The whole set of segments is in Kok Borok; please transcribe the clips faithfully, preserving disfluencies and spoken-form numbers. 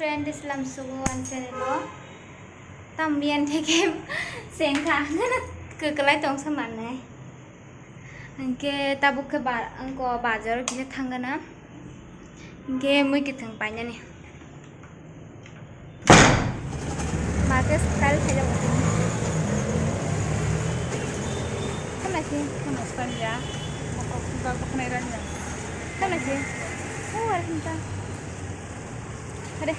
Friend, slam sugo ang channel o. Tam biyan theke sengkha. Kwklai tongsa mannai. Hingke tabuk khe ba, angko bazar o kisa thangana. Hingke mui kwthwng painani. Mate style khaijak bo tini. Khana si. Khana style ya. Khana si. Oh, ar khinta. Hade.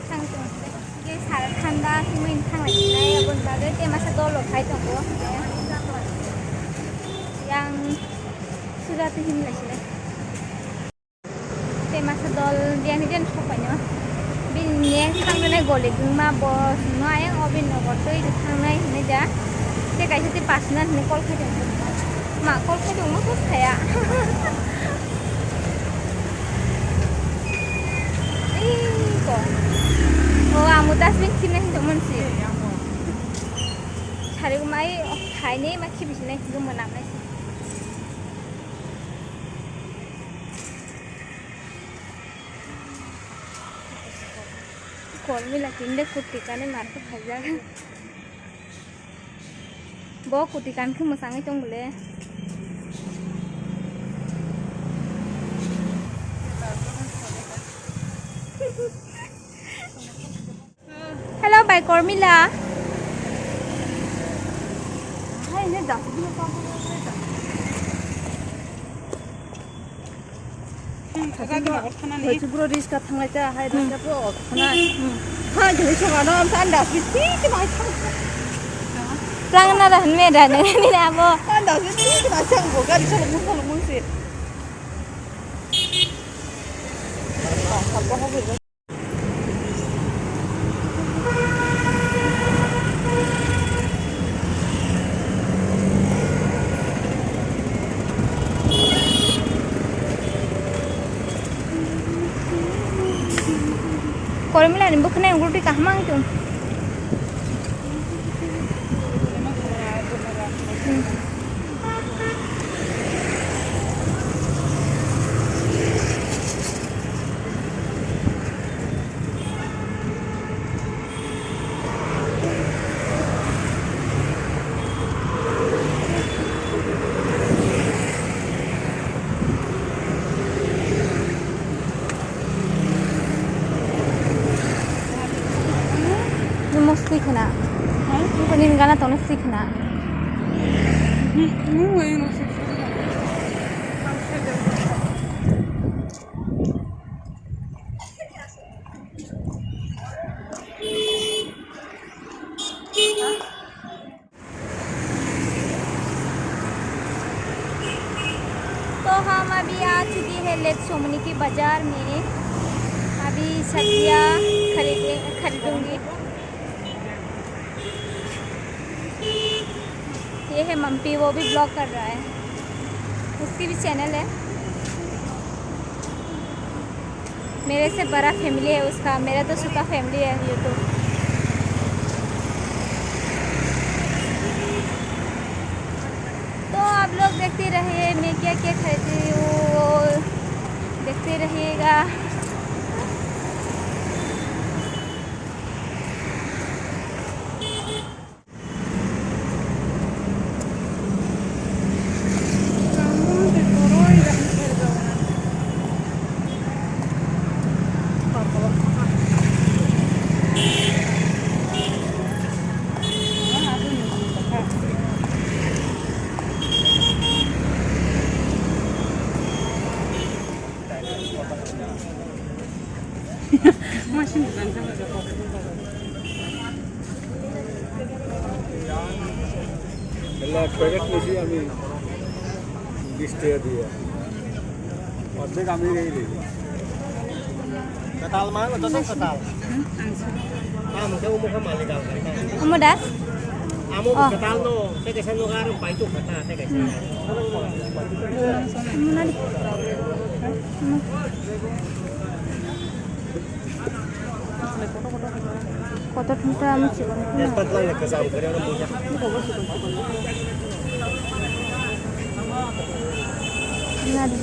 Thang tong. Ke sara thanda himui thang lai nai abon bagwi te masa dolo khai tongo. Yang suda te him lai sile. Te masa dol diyan diyan sopaino. Bini ne thangdene goli gungma bo sungno ayang o bini nogo twi thangnai hinui ja. Te kaisa te personal hinui call khai tongmo. Ma call khai tongmo khe saya. Ei ko. O amo dustbin sini hinui tongmo si. Sari mai khaini ma khibi sinai gumbo namnai si. Kormi la tinde kurti kani market khaijak. Bo kurti kan khe mwsangwi tong bole. Hello, bai Kormila. Hoi chubro riska thanglai ta, hai riska po thanglai. Ha, jeli chonga no, am tan das bi ti ti mai chang. Tang na da han me da ne ni na bo. Tan das bi ti ti mai chang bo, gari chalo mun chalo mun si. Kormila ni bwkhwnai ungkultwi kaham ang tong. Nimo swi khna. Nini gana tono swi khna. तो हम अभी आ चुकी है लेक सोमनी की बाजार में। अभी सब्जियां खरीदे, खरीदूंगी। ये है मम्पी, वो भी ब्लॉग कर रहा है, उसकी भी चैनल है। मेरे से बड़ा फैमिली है उसका, मेरा तो छोटा फैमिली है ये तो। तो आप लोग देखते रहिए मैं क्या क्या खरीदती हूँ, देखते रहिएगा। এক প্যাকেট নিছি আমি বিশ টাকা দিয়ে, অর্ধেক আমি রেখে দিই। Katal mana, katal, katal. Kamu ke umur sama legal kan? Kamu das? Kamu Oh. Katal no, saya kesan no garam, paitu kata, saya kesan. Kamu nadi? Kamu. Kotor thumta amo chikon. Nadi.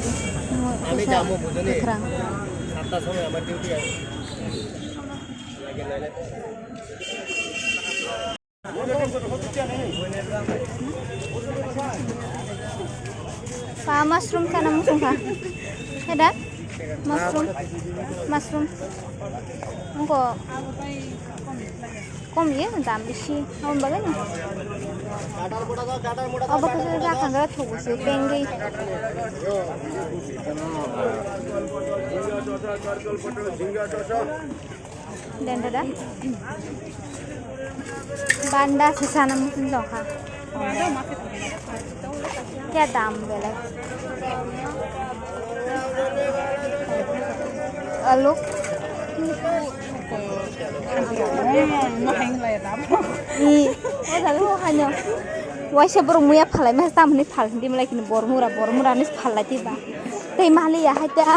Mo. Kwkhrang. আটটার সময় আমার ডিউটি আছে। Pa mushroom sana muchung kha. Heda? Mushroom. Mushroom. Wngkha. Kom ye, dam bisi. Hwn bagwi no. Obo khe ja kha ga thubu se pengwi. Den dada. Banda se sana muchung tong kha. Kya dam belai? Alu. I, o jaga o haino. Waisa borok muya phalai ma tamni phal hindi malai kini bormura bormura ni phalai tiba. Tei mali ya haita.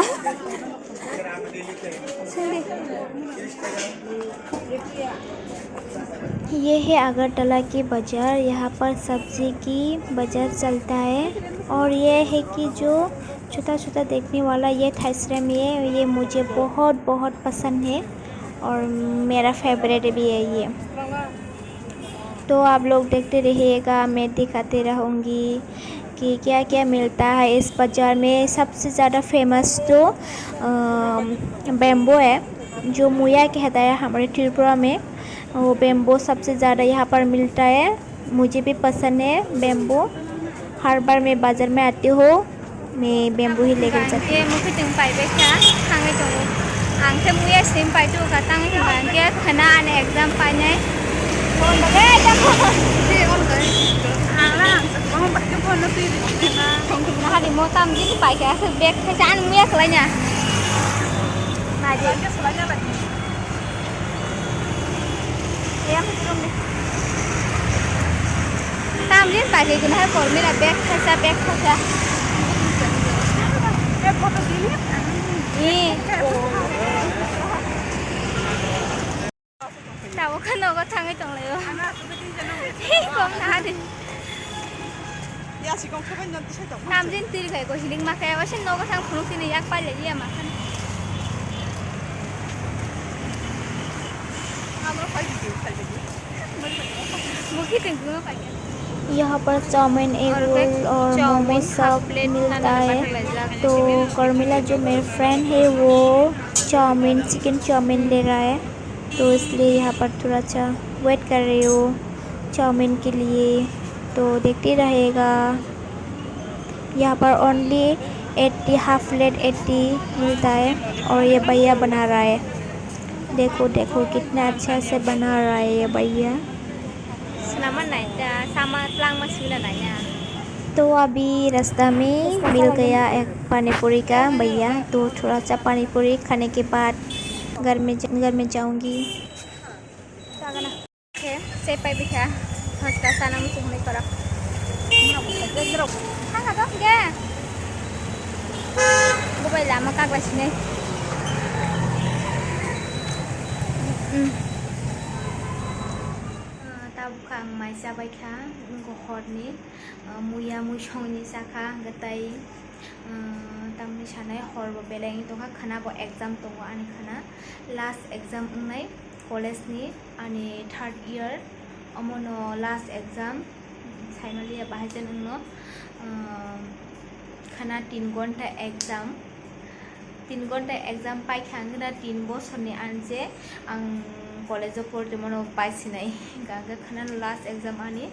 ये है अगरतला की बाजार। यहाँ पर सब्जी की बाजार चलता है। और ये है कि जो छोटा छोटा देखने वाला ये थाइसरम, ये ये मुझे बहुत बहुत पसंद है और मेरा फेवरेट भी है ये। तो आप लोग देखते रहिएगा, मैं दिखाते रहूँगी कि क्या क्या मिलता है इस बाज़ार में। सबसे ज़्यादा फेमस तो बेम्बो है, जो मुया कहता है हमारे त्रिपुरा में। वो बेम्बो सबसे ज़्यादा यहाँ पर मिलता है। मुझे भी पसंद है बेम्बो। हर बार मैं बाज़ार में आती हूँ। May bamboo hi legal jati. Ang khe mukhuitwng paibai kha, thangwi tongo. Ang khe muya sim pai tu ka tang hinba ang khe khana ani exam painai. Phone ba khe tamo. Ang na. Nahadi mo tam jin pai kha, aswk bag khe sa ani muya khlai na. Naidi. Tamjin paikhe gwnahar kormila bag khaisa, bag khaisa. Ee. Tabuk khe nogo thangwi tonglaio. Kom nahadi. Tamjin tiri khai ko hiling makai, osen nogo thang phunuk tini yak paile iya makan. Mukhi tengkung no paikha. यहाँ पर chowmein, egg roll और मोमो सब मिलता है। तो कर्मिला जो मेरा फ्रेंड है, वो चाउमीन, चिकन चाउमीन ले रहा है, तो इसलिए यहाँ पर थोड़ा सा वेट कर रही हूँ चाउमीन के लिए। तो देखते रहिएगा। यहाँ पर only eighty, half plate eighty मिलता है और ये भैया बना रहा है। देखो, देखो, कितना अच्छा से बना रहा है ये भैया। Swnamma nai ta, sama tlangma sibila nai ya. तो अभी रास्ता में मिल गया एक पानी पूरी का भैया, तो थोड़ा सा पानी पूरी खाने के बाद घर में जा-, घर में जाऊंगी। Khe, se pai bikha, hosta sana muchung hwnwi khorok. Thangkha to, ge. Bo bai lama kagla sinai. Mm. Ah, tabuk ang mai chabai kha, wngkha horni, ah, muya muisongni chakha, gwtai, ah, tamni sanai horbo belai wng tongkha, khwna bo exam tongo ani khwna, last exam wngnai. College ni ani third year, omono last exam, saimaliya bahai jan wngno, um, khana tin gonta exam, tin gonta exam paikha ang khana tin bosorni ani je ang college o portwi mano paisinai, hingkha ang khe khana last exam ani,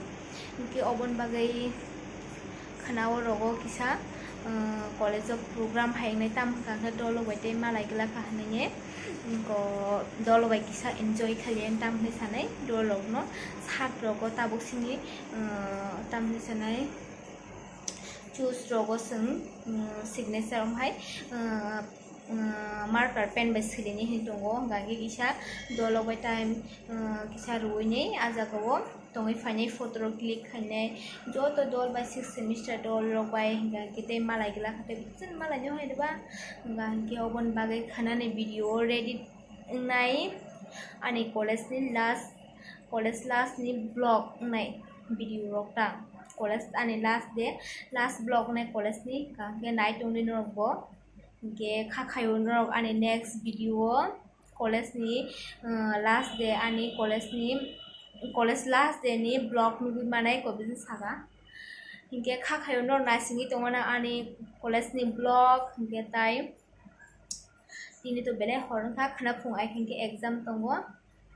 hingkhe oboni bagwi khana o rogo kisa, uh, college o program hai wngnai, tamo hwnka khe dolo bai tei malai glak kha hinwi. Ko dolo bai kisa enjoy khaiya, tam hinwi sanai dolo rokno, shirt rogo tabuk sini, uh, tam hinwi sanai, shoes rogo chwng, uh, signature wng hai, uh, uh, marker pen bai swilini hinwi tongo, hwnka khe kisa dolo bai time, uh, kisa rwini ah jagao. Tongwi phainai, photo rok click khainai, joto dol bai sixth semester dol rok bai, hingkha khe tei malai glak kha tei bwswk malai no hai rwba, hingkha hinkhe oboni bagwi khanani video o ready wngnai ani college ni last, college last ni vlog wngnai video rok ta, college ani last day, last vlog wngnai college ni, hingkha hinkhe nai tongdi norok bo. Hinkhe kha khaio norok ani next video o college ni, uh, last day, ani college ni, college last day ni vlog nugwi manai kobijin saka. Hinkhe kha khaio norok naisingwi tongmano ani college ni vlog. Hinkhe tai tini to belai hor wngkha, khwna phung ai hinkhe exam tongo.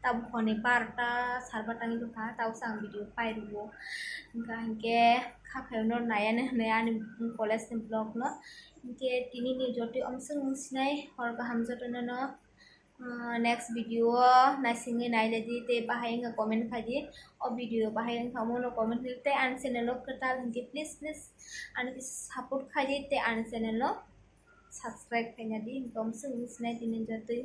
Tabuk hwnwi barota sar barota wngwi tongkha, tabuksa ang video pairwo. Wngkha hinkhe kha khaio norok naiya hinwi ani college ni vlog no. Hinkhe tini ni jotoi omswk wng sinai, hor kaham jotono no. Uh, next video o naisingwi nailedi tei bahai wngkha comment khaidi. O video bahai wngkha omono comment khaidi tei ani channel o kwtal hinkhe please please ani kisa support khaidi tei ani channel o subscribe khaina di. Hinkhe omswk wng sinai tini jotoi.